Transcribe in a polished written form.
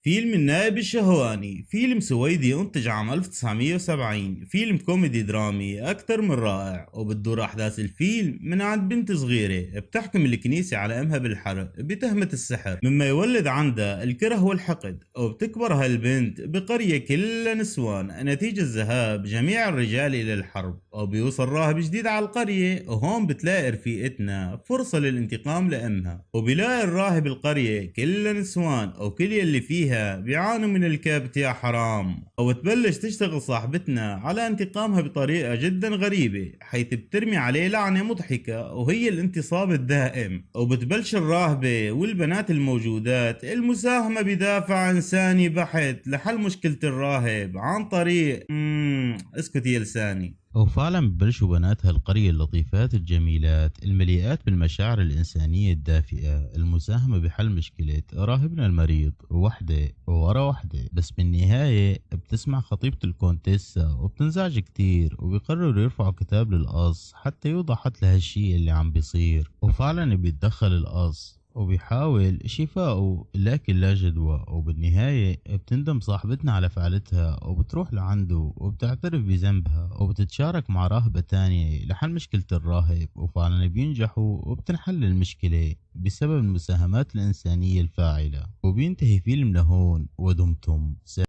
فيلم النائب الشهواني، فيلم سويدي انتج عام 1970، فيلم كوميدي درامي أكثر من رائع. وبتدور أحداث الفيلم من عند بنت صغيرة بتحكم الكنيسة على أمها بالحرق بتهمة السحر، مما يولد عندها الكره والحقد. وبتكبر هالبنت بقرية كلها نسوان نتيجة ذهاب جميع الرجال إلى الحرب. وبيوصل راهب جديد على القرية، وهون بتلاقي رفيقتنا فرصة للانتقام لأمها. وبيلاقي الراهب القرية كلها نسوان وكل يلي فيها بيعانوا من الكبت يا حرام. وبتبلش تشتغل صاحبتنا على انتقامها بطريقة جدا غريبة، حيث بترمي عليه لعنة مضحكة وهي الانتصاب الدائم. وبتبلش الراهبة والبنات الموجودات المساهمة بدافع إنساني بحت لحل مشكلة الراهب عن طريق اسكت يا لساني. وفعلا ببلشوا بنات هالقرية اللطيفات الجميلات المليئات بالمشاعر الإنسانية الدافئة المساهمة بحل مشكلة راهبنا المريض وحدة ورا وحدة. بس بالنهاية بتسمع خطيبة الكونتيسا وبتنزعج كتير، وبيقرروا يرفعوا كتاب للقص حتى يوضح حتى لهالشي اللي عم بيصير. وفعلا بيتدخل القص وبيحاول شفائه لكن لا جدوى. وبالنهاية بتندم صاحبتنا على فعلتها وبتروح لعنده وبتعترف بذنبها وبتتشارك مع راهبة تانية لحل مشكلة الراهب، وفعلا بينجحوا وبتنحل المشكلة بسبب المساهمات الإنسانية الفاعلة. وبينتهي فيلم لهون، ودمتم.